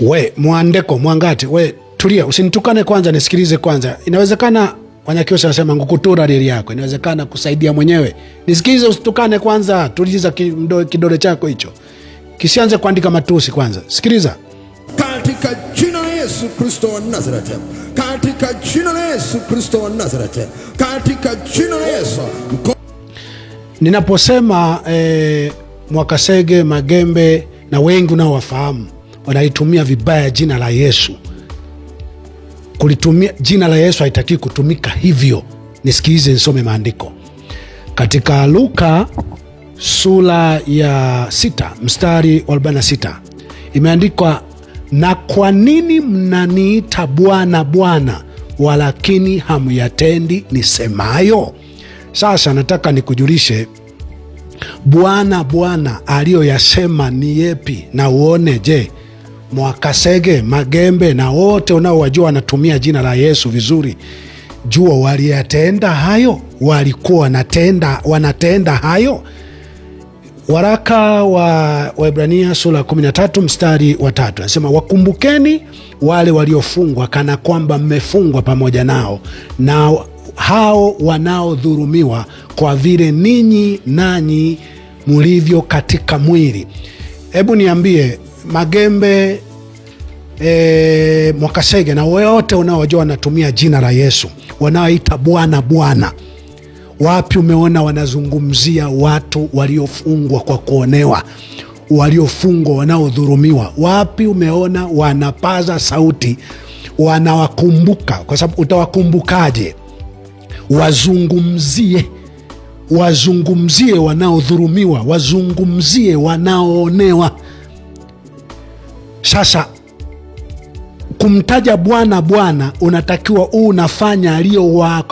We Mwandeko Mwangati, we tulia, usinitukane kwanza, nisikilize kwanza. Inawezekana Wanyakyusa wanasema ngukutura rili yako, inawezekana kusaidia mwenyewe. Nisikilize, usitukane kwanza, tuliza kidole chako hicho, kisianze kuandika matusi kwanza. Sikiliza. Katika jina la Yesu Kristo wa Nazareti, katika jina la Yesu Kristo wa Nazareti, katika jina la Yesu. Ninaposema Mwakasege, Magembe na wengi unaowafahamu wanalitumia vibaya jina la Yesu. Kulitumia jina la Yesu haitaki kutumika hivyo. Nisikilize, nisome maandiko katika Luka sura ya 6 mstari wa 46, imeandikwa, na kwa nini mnaniita Bwana, Bwana, walakini hamyatendi nisemayo? Sasa nataka nikujulishe Bwana Bwana aliyoyasema ni yepi, na uone, je, Mwakasege, Magembe na wote unaowajua wanatumia jina la Yesu vizuri, jua waliyatenda hayo? Walikuwa wanatenda hayo? Waraka wa Waebrania sura 13 mstari wa 3 anasema, wakumbukeni wale waliofungwa kana kwamba mmefungwa pamoja nao, na hao wanaodhulumiwa, kwa vile ninyi nanyi mulivyo katika mwili. Hebu niambie, Magembe, Mwakasege na wote unaowajua wanatumia jina la Yesu, wanaoita Bwana Bwana, wapi umeona wanazungumzia watu waliofungwa kwa kuonewa, waliofungwa, wanaodhulumiwa? Wapi umeona wanapaza sauti, wanawakumbuka? Kwa sababu utawakumbukaje? Wazungumzie, wazungumzie wanaodhulumiwa, wazungumzie wanaoonewa. Sasa kumtaja Bwana Bwana, unatakiwa huu unafanya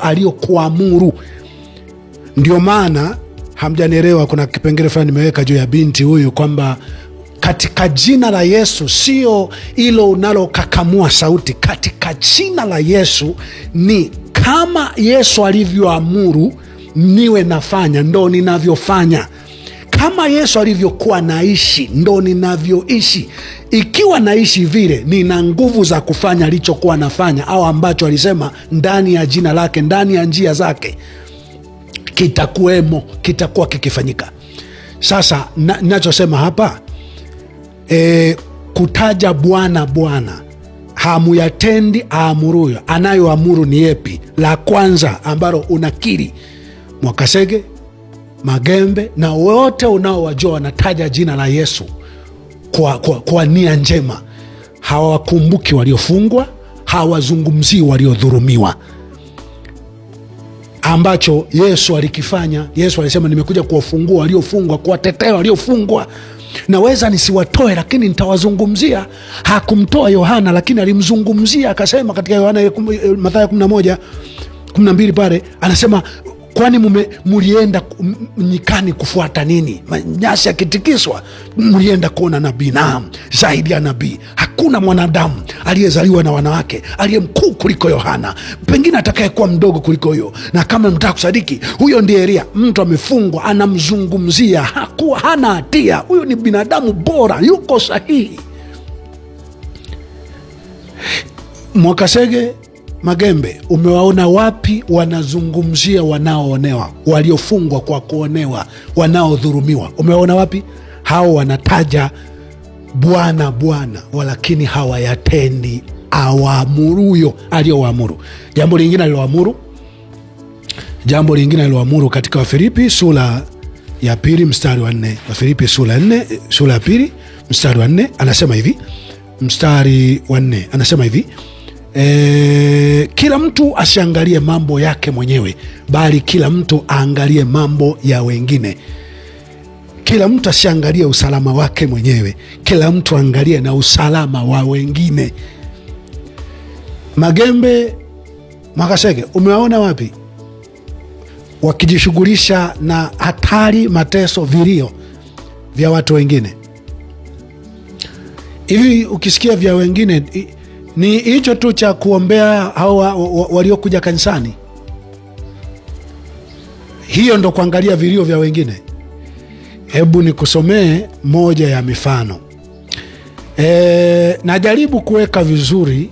aliyokuamuru. Ndio maana hamjanielewa, kuna kipengele fulani nimeweka juu ya binti huyu kwamba katika jina la Yesu sio hilo unalokakamua sauti. Katika jina la Yesu ni kama Yesu alivyoamuru niwe nafanya, ndo ninavyofanya. Kama Yesu alivyokuwa naishi, ndo ninavyoishi. Ikiwa naishi vile, nina nguvu za kufanya alichokuwa nafanya au ambacho alisema ndani ya jina lake, ndani ya njia zake, kitakuwemo, kitakuwa kikifanyika. Sasa nachosema hapa kutaja Bwana Bwana hamuyatendi aamuruyo, anayoamuru ni yepi? La kwanza ambalo unakiri, Mwakasege, Magembe na wote unaowajua wanataja jina la Yesu kwa nia njema, hawawakumbuki waliofungwa, hawazungumzii waliodhurumiwa, ambacho Yesu alikifanya. Yesu alisema nimekuja kuwafungua waliofungwa, kuwatetea waliofungwa. Naweza nisiwatoe, lakini nitawazungumzia. Hakumtoa Yohana, lakini alimzungumzia, akasema katika Yohana, Mathayo 11 12 pale anasema, kwani mulienda nyikani kufuata nini? Nyasi akitikiswa, mlienda kuona nabii? Naam, zaidi ya nabii. Hakuna mwanadamu aliyezaliwa na wanawake aliye mkuu kuliko Yohana, pengine atakayekuwa mdogo kuliko huyo. Na kama mtaka kusadiki, huyo ndiye Elia. Mtu amefungwa, anamzungumzia, hakuwa hana hatia. Huyu ni binadamu bora, yuko sahihi. Mwakasege, Magembe, umewaona wapi wanazungumzia wanaoonewa, waliofungwa kwa kuonewa, wanaodhurumiwa? Umewaona wapi? Hao wanataja Bwana Bwana, walakini hawayatendi awaamuruyo aliyowaamuru. Jambo lingine aliloamuru, jambo lingine aliloamuru katika Wafilipi sura ya 2 mstari wa 4, Wafilipi sura 4, sura ya 2 mstari wa 4 anasema hivi, mstari wa 4 anasema hivi, kila mtu asiangalie mambo yake mwenyewe, bali kila mtu aangalie mambo ya wengine. Kila mtu asiangalie usalama wake mwenyewe, kila mtu aangalie na usalama wa wengine. Magembe, Mwakasege, umewaona wapi wakijishughulisha na hatari, mateso, vilio vya watu wengine? Hivi ukisikia vya wengine ni hicho tu cha kuombea hao waliokuja kanisani? Hiyo ndo kuangalia vilio vya wengine? Hebu nikusomee moja ya mifano. Najaribu kuweka vizuri,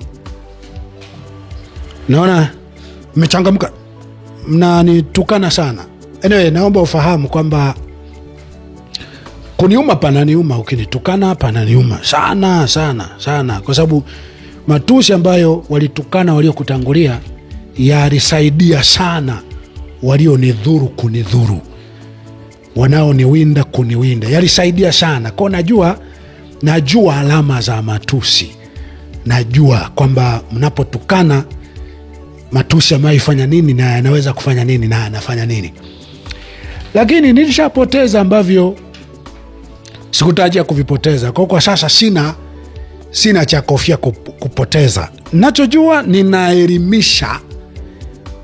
naona mmechangamka, mnanitukana sana. Anyway, naomba ufahamu kwamba kuniuma pananiuma, ukinitukana pananiuma sana sana sana, kwa sababu matusi ambayo walitukana waliokutangulia yalisaidia sana walionidhuru kunidhuru, wanaoniwinda kuniwinda, yalisaidia sana kwao. Najua alama za matusi, najua kwamba mnapotukana matusi amewahi nini na yanaweza kufanya nini na anafanya nini, lakini nilishapoteza ambavyo sikutarajia kuvipoteza. Kwa sasa sina cha kofia kupoteza. Nachojua ninaelimisha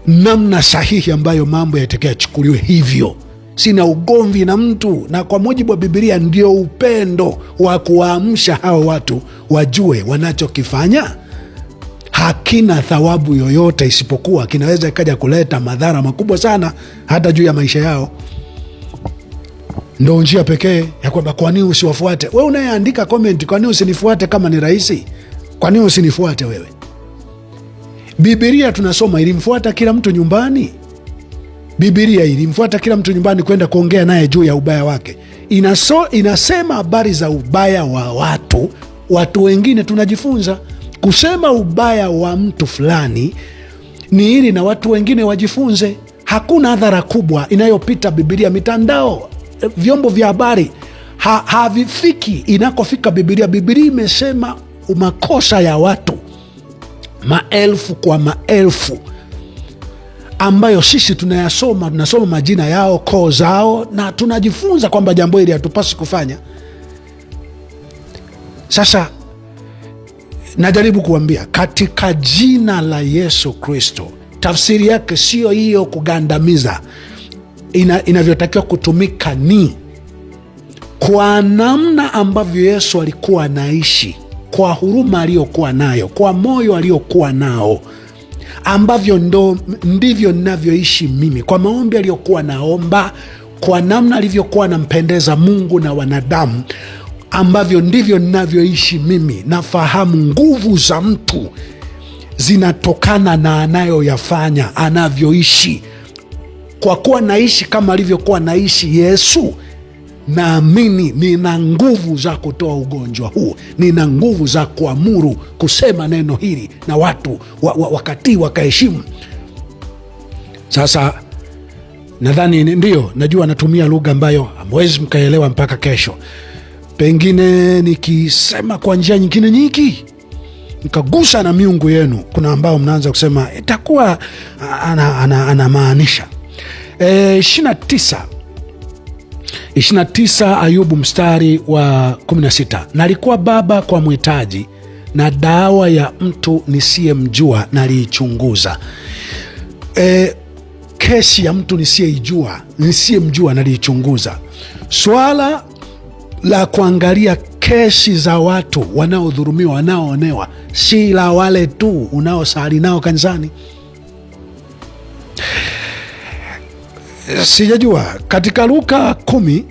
namna sahihi ambayo mambo yatakiwa yachukuliwe hivyo. Sina ugomvi na mtu, na kwa mujibu wa Bibilia ndio upendo wa kuwaamsha hao watu wajue wanachokifanya hakina thawabu yoyote, isipokuwa kinaweza ikaja kuleta madhara makubwa sana hata juu ya maisha yao. Ndo njia pekee ya kwamba kwa nini usiwafuate? We unayeandika comment, kwa nini usinifuate kama ni rahisi? Kwa nini usinifuate wewe? Bibilia tunasoma ilimfuata kila mtu nyumbani. Bibilia ilimfuata kila mtu nyumbani kwenda kuongea naye juu ya ubaya wake. Inasema habari za ubaya wa watu, watu wengine tunajifunza kusema ubaya wa mtu fulani ni ili na watu wengine wajifunze. Hakuna adhara kubwa inayopita Bibilia. Mitandao, vyombo vya habari havifiki inakofika Bibilia. Bibilia imesema makosa ya watu maelfu kwa maelfu ambayo sisi tunayasoma, tunasoma majina yao, koo zao, na tunajifunza kwamba jambo hili hatupasi kufanya. Sasa najaribu kuambia katika jina la Yesu Kristo, tafsiri yake siyo hiyo kugandamiza. Inavyotakiwa kutumika ni kwa namna ambavyo Yesu alikuwa anaishi, kwa huruma aliyokuwa nayo, kwa moyo aliyokuwa nao, ambavyo ndivyo ninavyoishi mimi, kwa maombi aliyokuwa naomba, kwa namna alivyokuwa anampendeza Mungu na wanadamu, ambavyo ndivyo ninavyoishi mimi. Nafahamu nguvu za mtu zinatokana na anayoyafanya, anavyoishi. Kwa kuwa naishi kama alivyokuwa naishi Yesu, naamini nina nguvu za kutoa ugonjwa huu, nina nguvu za kuamuru kusema neno hili na watu wakatii wakaheshimu. Sasa nadhani ndio, najua natumia lugha ambayo hamwezi mkaelewa mpaka kesho. Pengine nikisema kwa njia nyingine nyingi nikagusa na miungu yenu, kuna ambao mnaanza kusema itakuwa anamaanisha. 29 Ayubu mstari wa 16, nalikuwa baba kwa mhitaji na dawa ya mtu nisiyemjua naliichunguza. Kesi ya mtu nisiyejua nisiyemjua naliichunguza. Swala la kuangalia kesi za watu wanaodhurumiwa, wanaoonewa, si la wale tu unaosali nao kanisani. Sijajua, katika Luka 10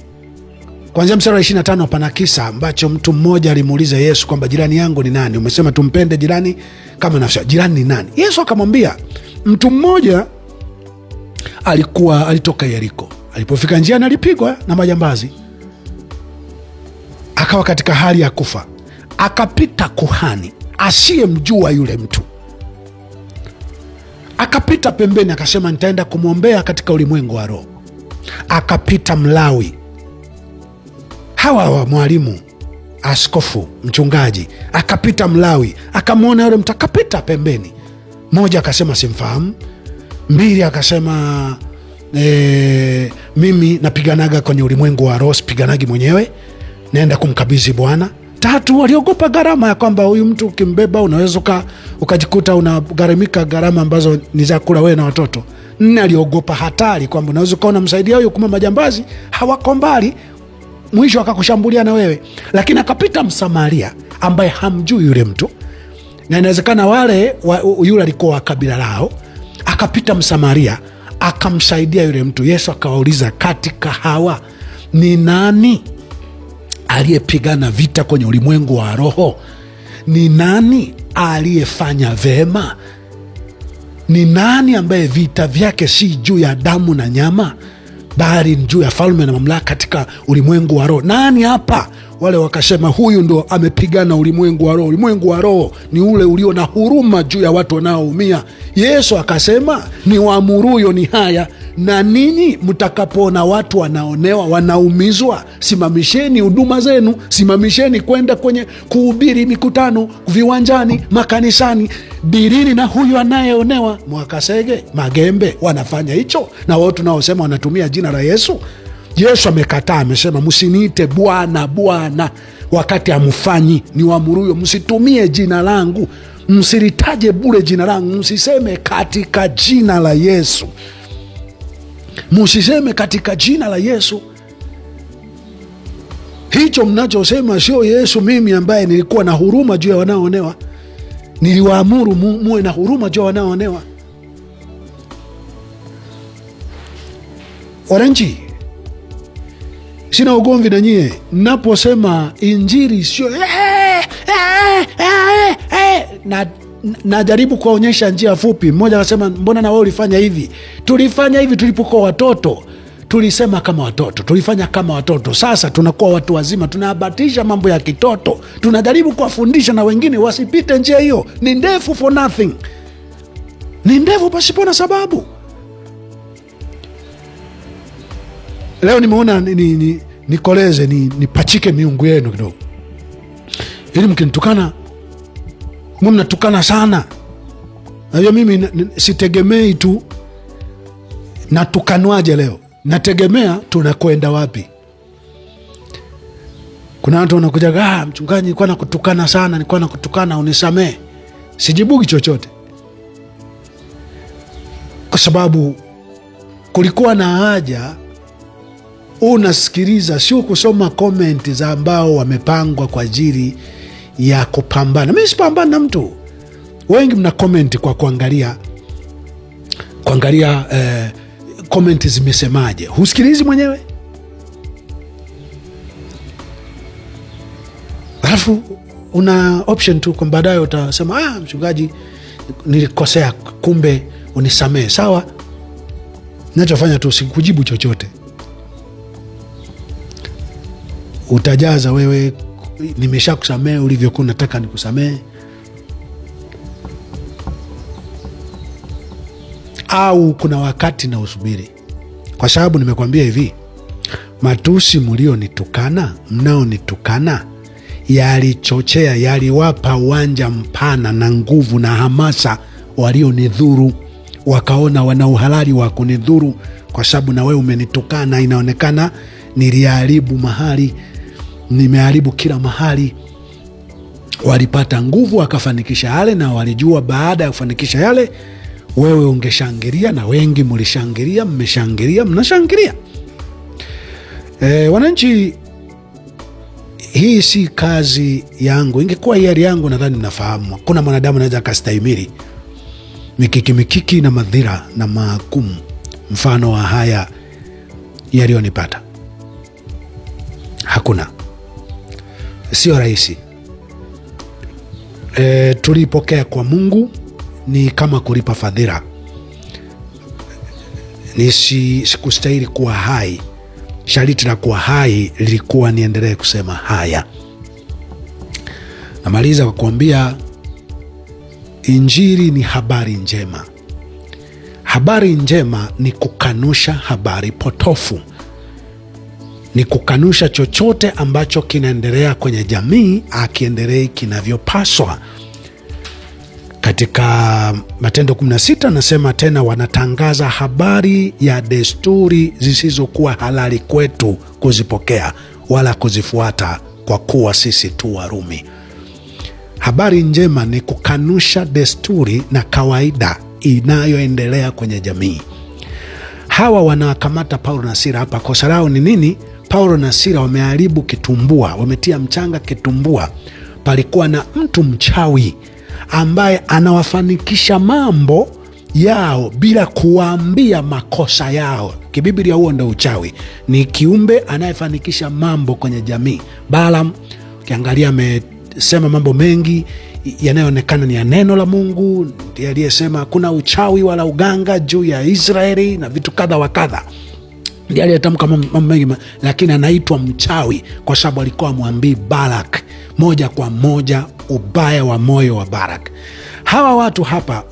kuanzia mstari wa 25 pana kisa ambacho mtu mmoja alimuuliza Yesu kwamba jirani yangu ni nani? Umesema tumpende jirani kama nafsi. Jirani ni nani? Yesu akamwambia, mtu mmoja alitoka Yeriko. Alipofika njiani alipigwa na majambazi, akawa katika hali ya kufa. Akapita kuhani asiyemjua yule mtu, akapita pembeni, akasema nitaenda kumwombea katika ulimwengu wa roho. Akapita Mlawi, hawa wa mwalimu, askofu, mchungaji, akapita Mlawi akamwona yule mtu, akapita pembeni. Moja akasema simfahamu, mbili akasema mimi napiganaga kwenye ulimwengu wa roho, sipiganagi mwenyewe, naenda kumkabidhi Bwana. Tatu, waliogopa gharama ya kwamba huyu mtu ukimbeba unaweza ukajikuta unagharamika gharama ambazo ni za kula wewe na watoto. Nne, aliogopa hatari kwamba unaweza ukawa unamsaidia huyu, kumbe majambazi hawako mbali, mwisho akakushambulia na wewe. Lakini akapita Msamaria ambaye hamjui yule mtu, na inawezekana wale yule alikuwa wa kabila lao. Akapita Msamaria akamsaidia yule mtu. Yesu akawauliza, katika hawa ni nani aliyepigana vita kwenye ulimwengu wa roho? Ni nani aliyefanya vema? Ni nani ambaye vita vyake si juu ya damu na nyama, bali juu ya falme na mamlaka katika ulimwengu wa roho? Nani hapa? Wale wakasema huyu ndo amepigana ulimwengu wa roho. Ulimwengu wa roho ni ule ulio na huruma juu ya watu wanaoumia. Yesu akasema ni waamuruyo ni haya, na ninyi mtakapoona watu wanaonewa, wanaumizwa, simamisheni huduma zenu, simamisheni kwenda kwenye kuhubiri mikutano, viwanjani, makanisani, dirini na huyu anayeonewa. Mwakasege, Magembe wanafanya hicho, na wao tunaosema wanatumia jina la Yesu. Yesu amekataa, amesema msiniite Bwana Bwana wakati amfanyi. Ni waamuruyo, msitumie jina langu, msilitaje bure jina langu, msiseme katika jina la Yesu, msiseme katika jina la Yesu. Hicho mnachosema sio Yesu. Mimi ambaye nilikuwa na huruma juu ya wanaoonewa, niliwaamuru muwe na huruma juu ya wanaoonewa. Wananchi, sina ugomvi na nyie. Naposema injili sio najaribu kuwaonyesha njia fupi. Mmoja akasema mbona na wewe ulifanya hivi? Tulifanya hivi tulipokuwa watoto, tulisema kama watoto, tulifanya kama watoto. Sasa tunakuwa watu wazima, tunabatisha mambo ya kitoto, tunajaribu kuwafundisha na wengine wasipite njia hiyo. Ni ndefu for nothing, ni ndefu pasipo na sababu. Leo nimeona nikoleze nipachike miungu yenu kidogo, ili mkinitukana, mwe mnatukana sana. Najua mimi sitegemei tu natukanwaje leo, nategemea tunakwenda wapi. Kuna watu wanakuja, mchungaji, nilikuwa nakutukana sana, nilikuwa nakutukana, unisamee. Sijibugi chochote, kwa sababu kulikuwa na haja. Unasikiliza, sio kusoma komenti za ambao wamepangwa kwa ajili ya kupambana. Mimi sipambana na mtu. Wengi mna komenti kwa kuangalia komenti zimesemaje, husikilizi mwenyewe. Alafu una option tu kwa baadaye utasema, mchungaji, nilikosea, kumbe unisamee. Sawa, nachofanya tu sikujibu chochote. Utajaza wewe, nimesha kusamee ulivyokuwa nataka nikusamee, au kuna wakati na usubiri, kwa sababu nimekwambia hivi, matusi mlionitukana, mnaonitukana yalichochea, yaliwapa uwanja mpana na nguvu na hamasa walionidhuru, wakaona wana uhalali wa kunidhuru, kwa sababu na wewe umenitukana, inaonekana niliharibu mahali, nimeharibu kila mahali. Walipata nguvu wakafanikisha yale, na walijua baada ya kufanikisha yale wewe ungeshangilia, na wengi mlishangilia, mmeshangilia, mnashangilia. Wananchi, hii si kazi yangu. Ingekuwa hiari yangu, nadhani mnafahamu kuna mwanadamu anaweza akastahimili mikiki mikiki na madhira na magumu mfano wa haya yaliyonipata. Hakuna, sio rahisi. Tulipokea kwa Mungu ni kama kulipa fadhila. Sikustahili kuwa hai. Sharti la kuwa hai lilikuwa niendelee kusema haya. Namaliza kwa kuambia injili ni habari njema. Habari njema ni kukanusha habari potofu, ni kukanusha chochote ambacho kinaendelea kwenye jamii akiendelei kinavyopaswa. Katika Matendo 16 nasema tena, wanatangaza habari ya desturi zisizokuwa halali kwetu kuzipokea wala kuzifuata, kwa kuwa sisi tu Warumi. Habari njema ni kukanusha desturi na kawaida inayoendelea kwenye jamii. Hawa wanawakamata Paulo na Sila hapa, kosa lao ni nini? Paulo na Sila wameharibu kitumbua, wametia mchanga kitumbua. Palikuwa na mtu mchawi ambaye anawafanikisha mambo yao bila kuwaambia makosa yao. Kibiblia huo ndo uchawi, ni kiumbe anayefanikisha mambo kwenye jamii. Balaam ukiangalia amesema mambo mengi yanayoonekana ni ya neno la Mungu. Ndiye aliyesema kuna uchawi wala uganga juu ya Israeli na vitu kadha wa kadha, ndiye aliyetamka mambo mengi, lakini anaitwa mchawi kwa sababu alikuwa amwambii Balak moja kwa moja ubaya wa moyo wa Balak. Hawa watu hapa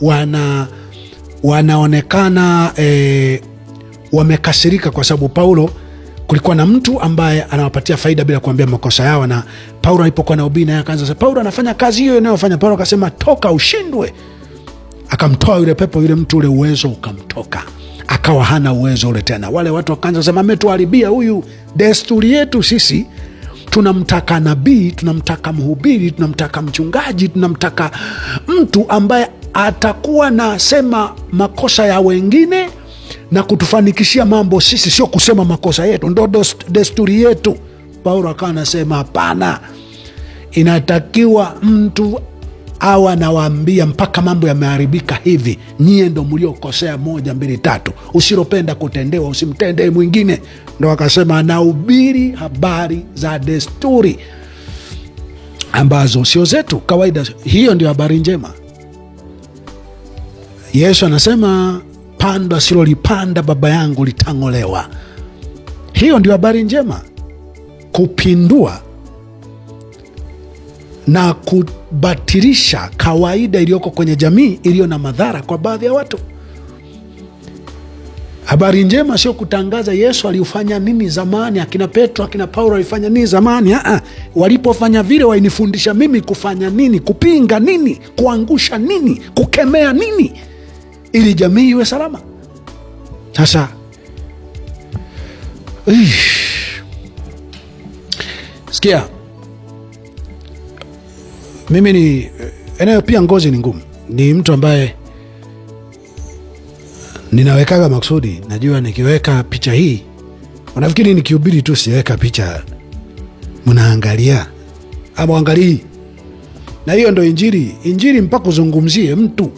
wanaonekana wamekasirika kwa sababu Paulo, kulikuwa na mtu ambaye anawapatia faida bila kuambia makosa yao, na Paulo alipokuwa na ubini naye akaanza sasa, Paulo anafanya kazi hiyo inayofanya Paulo, akasema toka ushindwe. Akamtoa yule pepo, yule mtu, ule uwezo ukamtoka, akawa hana uwezo ule tena. Wale watu wakaanza kusema ametuharibia huyu. Desturi yetu sisi tunamtaka nabii, tunamtaka mhubiri, tunamtaka mchungaji, tunamtaka mtu ambaye atakuwa nasema makosa ya wengine na kutufanikishia mambo sisi, sio kusema makosa yetu. Ndo desturi yetu. Paulo akawa anasema hapana, inatakiwa mtu au anawaambia mpaka mambo yameharibika hivi, nyie ndo mliokosea, moja mbili tatu, usilopenda kutendewa usimtendee mwingine. Ndo akasema anahubiri habari za desturi ambazo sio zetu kawaida. Hiyo ndio habari njema. Yesu anasema pando asilolipanda Baba yangu litang'olewa. Hiyo ndio habari njema, kupindua na kubatilisha kawaida iliyoko kwenye jamii iliyo na madhara kwa baadhi ya watu. Habari njema sio kutangaza Yesu aliufanya nini zamani, akina Petro akina Paulo alifanya nini zamani. Walipofanya vile walinifundisha mimi kufanya nini, kupinga nini, kuangusha nini, kukemea nini, ili jamii iwe salama. Sasa sikia, mimi ni eneo pia, ngozi ni ngumu, ni mtu ambaye ninawekaga makusudi. Najua nikiweka picha hii, unafikiri nikihubiri tu siweka picha, mnaangalia ama angalii? Na hiyo ndo Injili. Injili mpaka uzungumzie mtu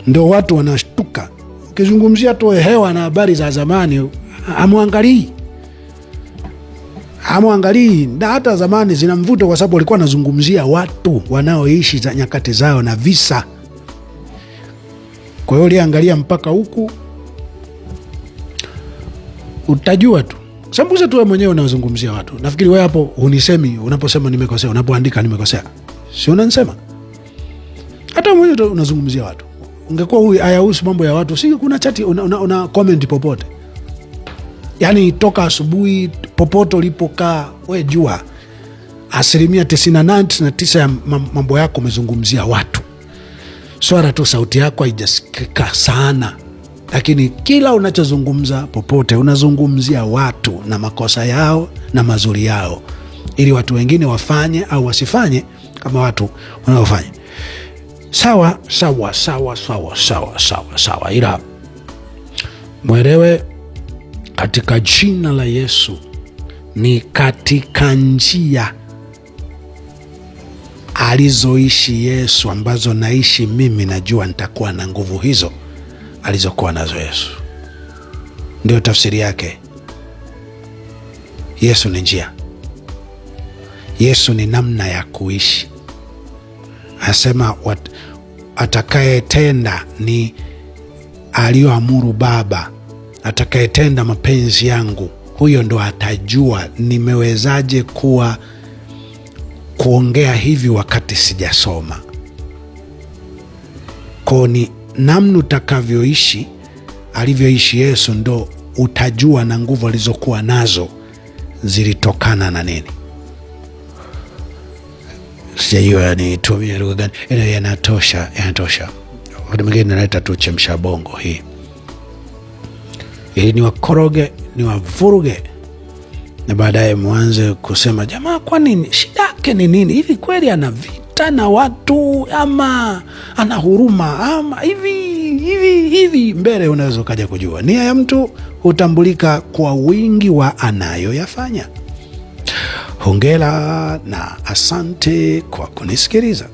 ndo watu wanashtuka. Ukizungumzia tu hewa na habari za zamani, amwangalii amwangalii. Na hata zamani zina mvuto, kwa sababu walikuwa wanazungumzia watu wanaoishi za nyakati zao na visa. Kwa hiyo uliangalia mpaka huku utajua tu, sambuze tu wewe mwenyewe unazungumzia watu. Nafikiri wewe hapo hunisemi unaposema nimekosea, unapoandika nimekosea, si unanisema? Hata mwenyewe unazungumzia watu. Ungekuwa huyu hayahusu mambo ya watu, si kuna chati una comment popote, yaani toka asubuhi popote ulipokaa, we jua asilimia 98 99 ya mambo yako umezungumzia watu. Swala tu sauti yako haijasikika sana, lakini kila unachozungumza popote unazungumzia watu na makosa yao na mazuri yao, ili watu wengine wafanye au wasifanye kama watu wanaofanya. Sawa sawa sawa sawa sawa sawa sawa, ila mwelewe katika jina la Yesu ni katika njia alizoishi Yesu ambazo naishi mimi, najua nitakuwa na nguvu hizo alizokuwa nazo Yesu. Ndio tafsiri yake. Yesu ni njia, Yesu ni namna ya kuishi. Anasema atakayetenda ni aliyoamuru Baba, atakayetenda mapenzi yangu, huyo ndo atajua nimewezaje kuwa kuongea hivi wakati sijasoma. Kwa ni namna utakavyoishi alivyoishi Yesu ndo utajua na nguvu alizokuwa nazo zilitokana na nini. Sijajua nitumie lugha gani. Yanatosha, yanatosha. Wakati mwingine naleta tu chemsha bongo hii ili niwakoroge, niwavuruge, na baadaye mwanze kusema jamaa, kwa nini shida yake ni nini hivi? Kweli ana vita na watu ama ana huruma ama hivi hivi hivi? Mbele unaweza ukaja kujua nia ya mtu hutambulika kwa wingi wa anayoyafanya. Hongera na asante kwa kunisikiliza.